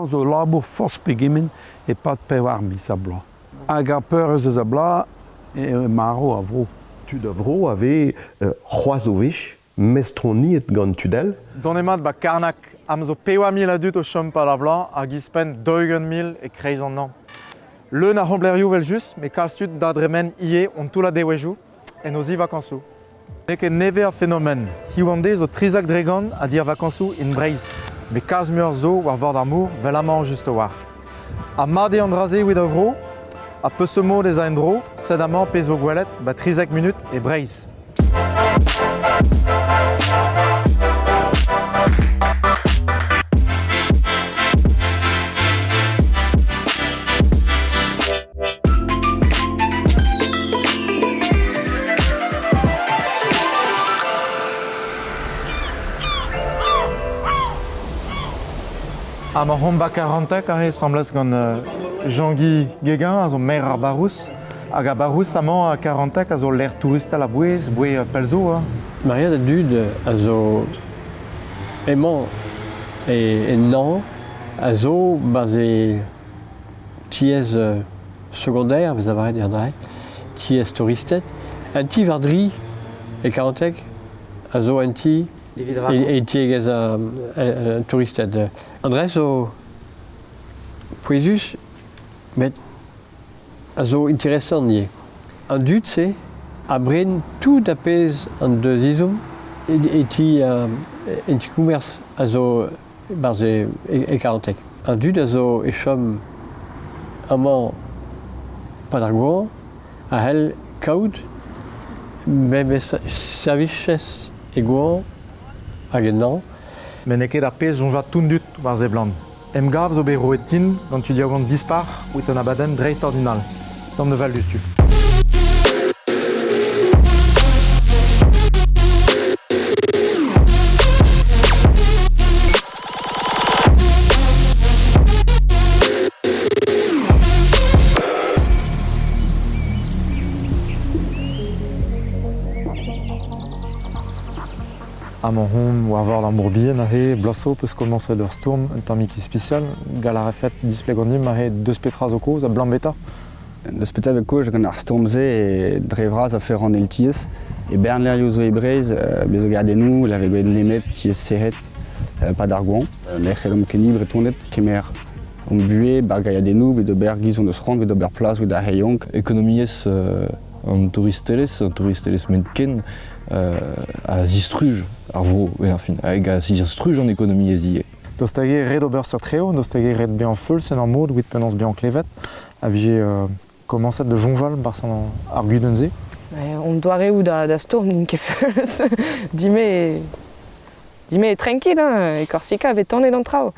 Amañ zo labour forzh pegement e-pad pevar miz ha bloaz. Hag ar peurrest eus a bloaz eo marv a vro. Tud a vro a vez c'hoazh o wech mestroniet gant tud all. Donemat 'ba Karnag am zo 4000 a dud o chom 'pad ar bloaz hag ouzhpenn 20 000 e-kreiz an hañv. Leun a c'homblerioù evel-just, met kalz tud da dremen ivez hon toullad devezhioù en o zi vakañsoù. N'eo ket nevez ar fenomen. Hiziv an deiz zo 13% a dir vakañsoù en Breizh. Met kalz muioc'h zo war vord ar mor, 'vel amañ just a-walc'h. Ha mat eo an dra-se evit ar vro? Ha peseurt mod ez a en-dro? Sed amañ pezh 'vo gwelet 'ba 13 munut e Breizh. Amañ omp 'ba Karanteg aze asambles gant Jean-Guy Guéguin a zo maer ar barrouz. Hag ar barrouz amañ Karanteg a zo lec'h touristel a-bouez, bouez pell zo. Hein. Maria da dud a zo emañ e nañv a zo 'barzh e tiez secondaire, a vez lavaret er tiez touristed. Un ti war dri e Karanteg a zo un ti e tiegezh an touristed. An dra zo pouezus, met a zo interesant ivez. An dud-se a bren tout ar pezh an deus ezhomm e ti en ti-kommers a zo 'barzh e Karanteg. An dud a zo é chom amañ 'pad ar goañv a c'hell kaout memes servichez e goañv hag en hañv. Met n'eo ket ar pezh soñjal tout an dud war seblant. Emgav zo bet roet din gant tud yaouank dispar evit un abadenn dreistordinal. Tamm da val diouzhtu. Amañ hon war vord ar mor bihan aze, bloaz zo 'peus komañset ur stourm un tammig ispisial. Gall a refet displegañ dimp aze deus petra zo kaoz, abalamour beta? Deus petra zo kaoz gant ar stourm-se dre vras afer an eltiez. E bern lec'hioù zo e Breizh, bez zo gardennoù, la vez gwelet nemet tiez serret 'pad ar goañv. Ne c'hellomp ket ni Bretoned kemer hon buhez 'ba gaiadennoù evit ober giz hon eus c'hoant, evit ober plas evit ar re yaouank. Ekonomiezh an touristelezh, an touristelezh ken a zistruj ar vro, enfin, hag a zistruj an ekonomiezh ivez. Daoust hag eo ret ober seurt treo, daoust hag eo ret bezañ feuls en ur mod evit penaos bezañ klevet, a vije komañset da soñjal 'barzh ar gudenn-se? Hon doareoù da stourm n'int ket feuls. Dime, dime eo tranquille, hein, e Korsika e vez tanet an traoù.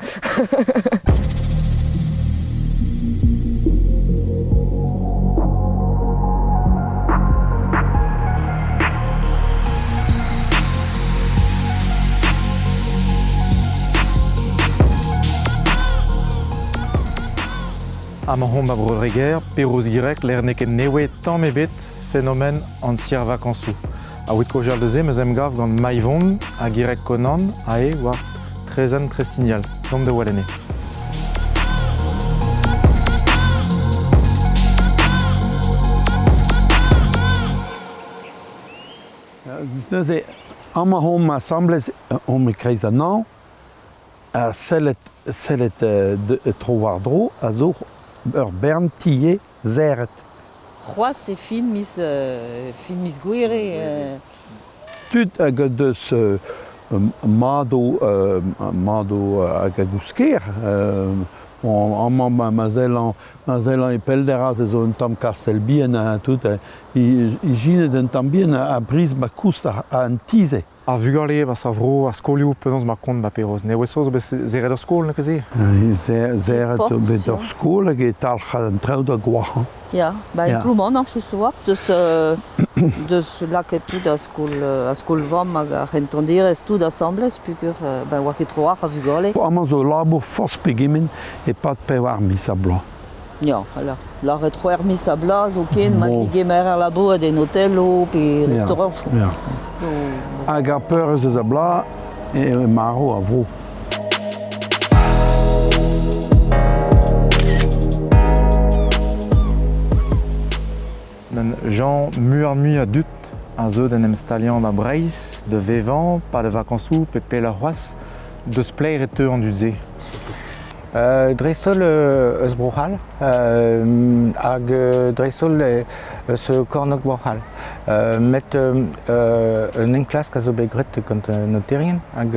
Amañ omp a Bro-Dreger, Perroz-Gireg, lec'h n'eo ket nevez tamm ebet fenomen an tier-vakañsoù. A-wit kaozeal deus 'meus emgav gant Maivon ha Gireg Konan ae war Trezen Trestignal. Deomp da wel enne. Neuze, amañ omp asambles, omp e-kreiz an hañv, ha sellet, sellet tro-war-dro a zo ur bern tiez serret. C'hoazh e fin miz, fin miz Gouere. Tud hag o deus madoù, madoù hag a gousker. Amañ ma sellan, ma sellan e pellder aze zo un tamm kastell bihan ha tout. Ijinet un tamm bihan a briz ma koust an ti-se. Ar vugale 'barzh ar vro, ar skolioù, penaos 'ma kont 'ba Perroz? Nevez zo bet serret ur skol, n'eo ket se? Serret zo bet ur skol hag e talc'h an traoù da goachañ. Ya, ba e Ploumanac'h just a-walc'h, deus, deus lakaet tout a skol, a skol-vamm hag ar c'hentonderezh tout asambles peogwir ben oa ket tro-walc'h a vugale. Amañ zo labour forzh pegement e-pad pevar miz ha bloaz. Ya, alors, lâret c'hwec'h miz ha bloaz zoken, ma digemerer labourat en hotelo pe restaorantoù. Ya. Hag ar peurrest eus a bloaz eo marv a vro. Jean muioc'h-mui a dud a zeu d'en em staliañ da Breizh, da vevañ, pa da vakañsoù pe pelloc'h c'hoazh. Deus pelec'h e teu an dud-se? Dreist-holl eus Bro-C'hall hag dreist-holl eus kornôg Bro-C'hall. Met un enklask a zo bet graet gant an noterien hag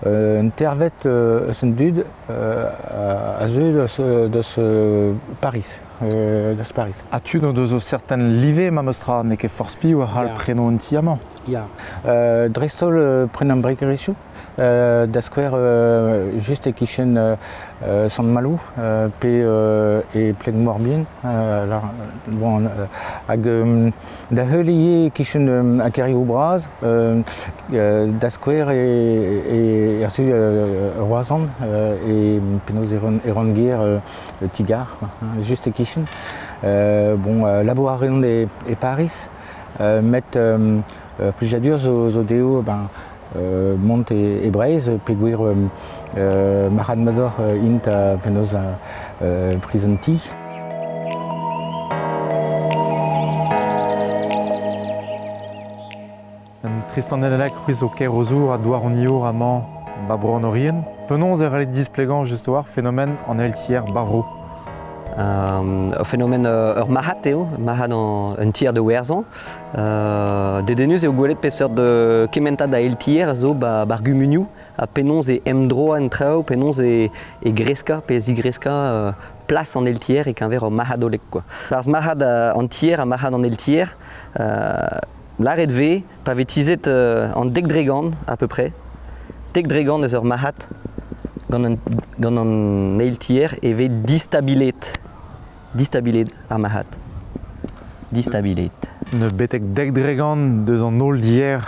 un teirvet eus an dud a zeu deus Pariz. Deus Pariz. Ha tud o deus o serten live memes tra, n'eo ket forzh piv a c'hall preno un ti amañ. Ya. Dreist-holl prenañ brekerezhioù. Da skouer, just e-kichen Sant-Maloù pe e Pleg-Morbihan. Bon, hag da heul ivez e-kichen ar kêrioù bras, da skouer e er su Roazhon, e penaos e rann-gêr ti-gar, just e-kichen. Bon, labour a reont e Pariz, met plijadur zo dezho ben, mont e Breizh peogwir marc'had-madoc'h int penaos priz an ti. Tristan Nedeleg, c'hwi zo Kerozour ha douaroniour amañ ba Bro an Orient. Penaos e c'hallit displegañ just war fenomen an eil-tier baro? Ur fenomen ur marc'had eo, marc'had un tier da werzhañ. Dedennus eo gwelet peseurt kementad a eil-tier a zo ba ar gumunioù ha penaos e emdroañ an traoù, penaos e greskañ pe zigreskañ plas an eil-tier e-keñver ur marc'had hollek quoi. Barzh marc'had an tier ha marc'had an eil-tier, lâret 'vez pa vez tizhet an 10% à peu près, 10% eus ur marc'had gant an, gant an eil tier e vez distabilet, distabilet ar marc'had. Distabilet. Ne betek 10% deus an holl dier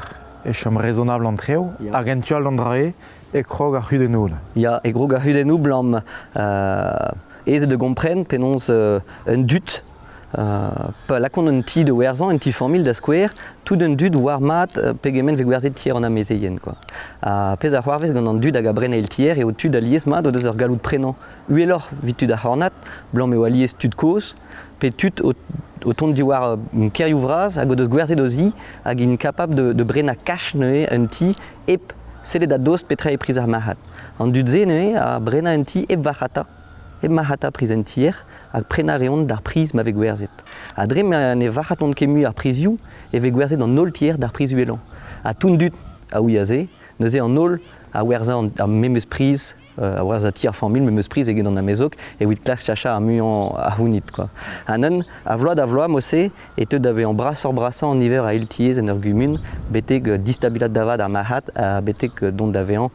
e chom rezonabl an trev, hag en tu all d'an dra-se e krog ar c'hudennoù. Ya, e krog ar c'hudennoù blam aes da gompren penaos un dud Pa lakaont un ti da werzhañ, un ti familh da skouer, tout an dud oar mat pegement vez gwerzhet tier an amezeien. Quoi. Ha pezh a c'hoarvez gant an dud hag a bren eil tier eo tud alies mat o deus ur galloud prenañ uheloc'h evit tud ar c'hornad, abalamour eo alies tud kozh, pe tud o, o tont diwar kêrioù vras hag o deus gwerzhet o zi hag int kapabl de, de brenañ cash neuze un ti hep sellet a-dost petra eo priz ar marc'had. An dud-se neuze a brenañ un ti hep varc'hata, hep marc'hata priz un tier, hag prenañ a reont d'ar priz ma vez gwerzhet. Ha dre ma ne varc'hatont ket mui ar prizioù e vez gwerzhet an holl tier d'ar priz uhelañ. Ha tout an dud a ouia se, neuze an holl a werzhañ ar memes priz, a werzhañ ti ar familh memes priz eget an amezog evit klask chachañ ar muiañ a c'hounid. Quoi. Ha neuze, a vloaz da vloaz, mod-se, e teu da vezañ brasoc'h-brasañ an niver a eil-tiez en ur gumun, betek distabilat da vat ar marc'had ha betek dont da vezañ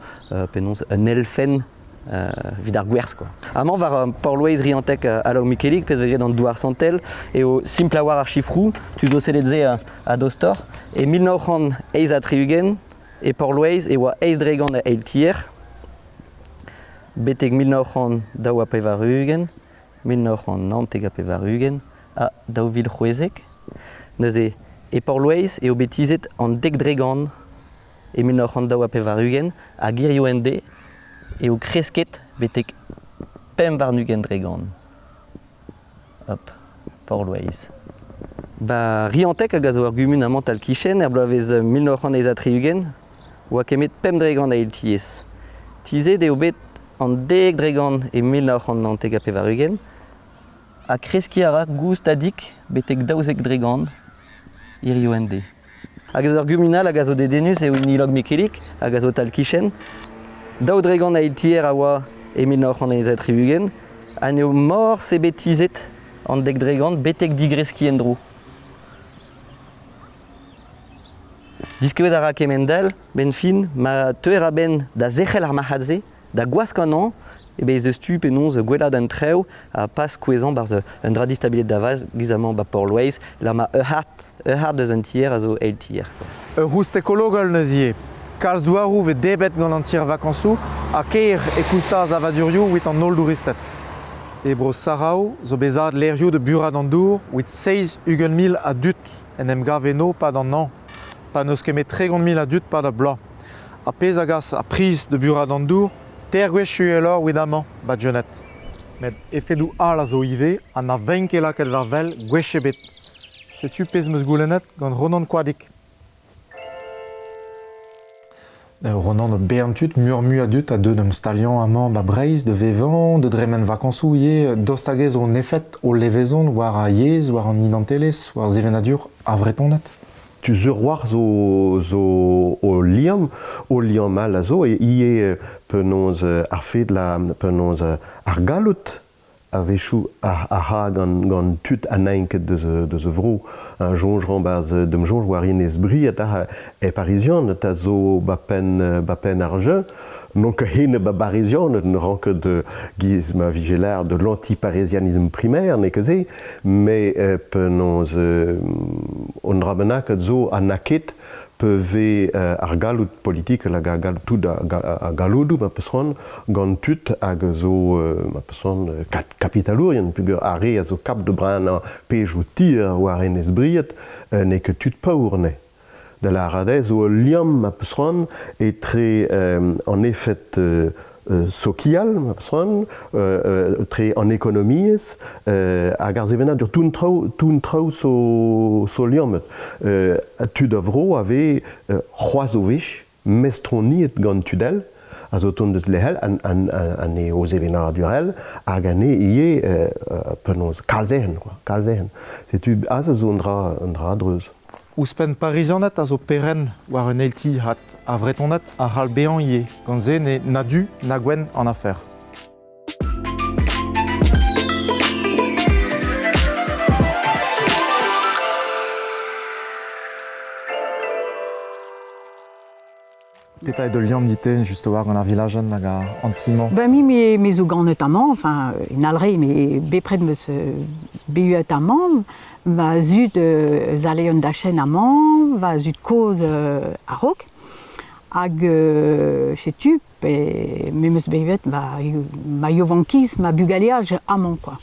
penaos un elfenn evit ar gwerzh quoi. Amañ war Port-Loeiz Rianteg Alain Mikelig, pezh vez graet an douar santel, eo simpl a-walc'h ar sifroù, tu zo sellet se a-dostoc'h. E 1968 e Port-Loeiz e oa 8% a eil tier, betek 1982, 1999 ha 2016. Neuze, e Port-Loeiz eo bet tizhet an 10% E 1982 hag hiziv en-deiz eo kresket betek 25%. Hop, Port-Loeiz. Ba Rianteg hag a zo ur gumun amañ tal-kichen er bloavezh 1968 oa kemet 5% a eil-tiez. Tizhet eo bet an 10% e 1999 ha kreskiñ a ra goustadik betek 12% hiziv en-deiz. Hag eus ur gumun all hag a zo dedennus eo hini Log-Mikelig hag a zo tal-kichen. 2% a eil-tier a oa e 1968 ha n'eo morse bet tizhet an 10% betek digreskiñ en-dro. Diskouez a ra kement-all, 'benn fin, ma teuer a-benn da zerc'hel ar marc'had-se, da gwask an hañv, e bez eus tu penaos gwellaat an traoù ha pas kouezhañ 'barzh un dra distabilet da vat giz amañ 'ba Port-Loeiz, lec'h ma ur c'hart, ur c'hart deus un tier a zo eil tier. Ur c'houst ekologel neuze ivez. Kalz douaroù 'vez debret gant an tier vakañsoù ha ker e kousta ar savadurioù evit an holl douristed. E bro Sarao zo bet savet lec'hioù da burat an dour evit 70 000 a dud en em gav eno 'pad an hañv, pa n'eus ket met 30 000 a dud 'pad ar bloaz. Ar pezh a gas ar priz da burat an dour teir gwech uheloc'h evit amañ, 'ba Jeannette. Met efedoù all a zo ivez ha na veint ket lakaet war wel gwech ebet. Setu pezh 'm eus goulennet gant Ronan Koadig. Ronan bern tud, muioc'h-mui a dud a deu d'am staliañ amañ ba Breizh, da vevañ, da dremen vakañsoù ivez, daoust hag ez on efed o levezon war ar yezh, war an identelezh, war sevenadur ar Vretoned? Tu sur war zo, zo o liamm, o liamm all a zo, e ivez penaos ar fed la, penaos ar galloud a-wechoù a ra gant tud ha n'aint ket deus deus e vro. Soñj 'ran 'barzh d'am soñj war Inez Briet aze e Parizianed a zo ba penn ba penn ar jeu. N'on ket enep ba Barizianed, ne ran ket giz ma vije lâret de l'anti-parisianisme primaire, n'eo ket se, met penaos un dra bennaket zo ha n'a ket pe vez ar galloud politikel hag ar galloud tout ar galloudoù ma peus c'hoant gant tud hag a zo ma peus c'hoant kapitalourien peogwir ar re a zo kap da brenañ pezhioù tier war Enez Bried n'eo ket tud paour anezhe. Da lâret eo zo ul liamm ma peus c'hoant etre an efed sokial, ma peus c'hoant, tre an ekonomiezh hag ar sevenadur. Tout an traoù, tout an traoù zo, zo liammet. Tud a vro a vez c'hoazh o wech mestroniet gant tud all a zo tont deus lec'hel an eo sevenadurel hag an eo ivez penaos kalz-ehen quoi, kalz-ehen. Setu aze zo un dra, un dra a-dreuz. Ouzhpenn Parizianed a zo perenn war un eil ti hat ar Vretoned a c'hall bezañ ivez, gant se n'eo na du na gwenn an afer. Petra eo da liamm dit-te just war gant ar vilajenn hag an ti-mañ? Ben mi me, me zo ganet amañ, enfin en Alre, me bepred 'm eus bevet amañ. Ma zud eus ale un dachenn amañ, va zud kozh a-raok. Hag setu pe me 'm eus bevet ma, ma yaouankiz, ma bugaleaj amañ quoi.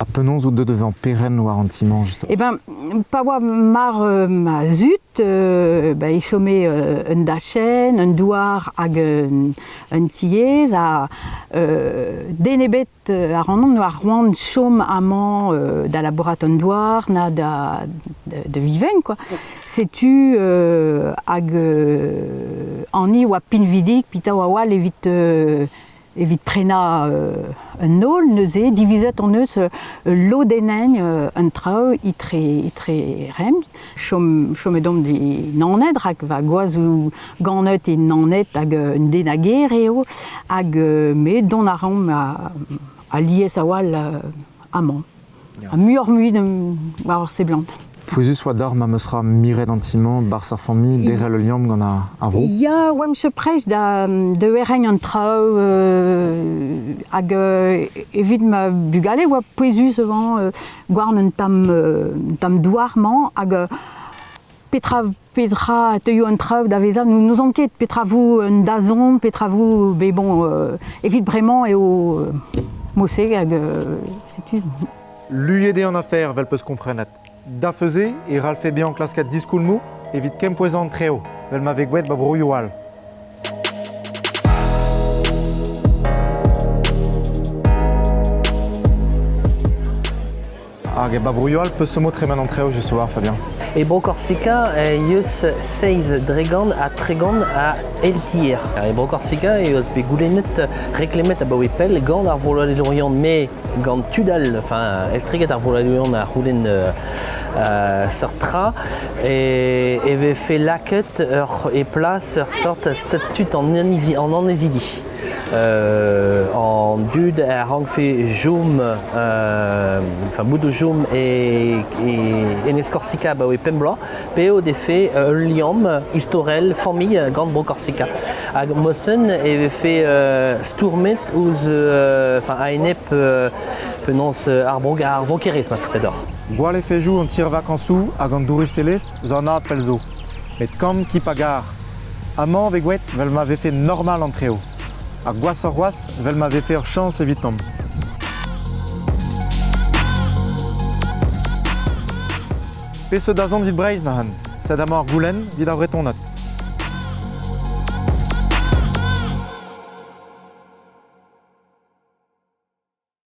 Ha penaos out deuet da vezañ perenn war an ti-mañ justement? Eh ben, pa oa mar ma zud, ben, e chome un dachenn, un douar hag un, un tiez ha den ebet ac'hanomp n'oa c'hoant chom amañ da labourat an douar na da, da, da viven quoi. Setu hag Annie oa pinvidik, pita oa oa evit Evit prenañ un holl neuze, divizet hon eus lodennañ un traoù etre etre remp. Chom chomet omp e Naoned rak va gwaz zo ganet e Naoned hag un den a gêr eo hag me dont a raomp alies a-walc'h amañ. Ha muioc'h-mui war ar seblant. Pouezus oa deoc'h ma 'm eus ra miret an ti-mañ 'barzh ar familh, derc'hel ul liamm gant ar vro? Ya, oamp prest da, da werenn an traoù hag evit ma bugale oa pouezus avant gouarn un tamm, un tamm douar-mañ hag petra petra teuio an traoù da vezañ n'ouzon ket petra vo un dazont, petra vo bet bon evit bremañ eo mod-se hag setu. Luiet eo an afer, 'vel 'peus komprenet. Da feuze e ralfe bezañ klasket diskoulmoù evit kempouezañ an treoù, 'vel ma vez gwraet 'ba broioù all. Hag e ba broioù all peus mo tremen an traoù just war Fabien. E bro Korsika eh eus seizh dregont ha 30 a eltier. E bro Korsika eh eus bet goulennet reklemet abaoe pell gant ar vroadelourion met gant tud all, enfin estreget ar vroadelourion a c'houlenn seurt tra, e vefe lakaet ur, e plas ur sort statut an annezidi. An dud a rankfe chom, enfin bout o chom e, e Enez Korsika abaoe pemp bloaz, pe o defe ul liamm istorel familh gant Bro-Korsika. Hag Mossen e vefe stourmet ouzh, enfin a-enep penaos ar bro ar vrokerezh ma faote deoc'h. Gwall efejoù an tier-vakañsoù hag an douristelezh zo anat pell zo. Met kamp ki pa gar. Amañ 'vez gwraet 'vel ma vefe normal an traoù. Ha gwashoc'h c'hoazh 'vel ma vefe ur chañs evitomp. Peseurt dazont 'vit Breizh neuze? Sed amañ ar goulenn 'vit ar Vretoned.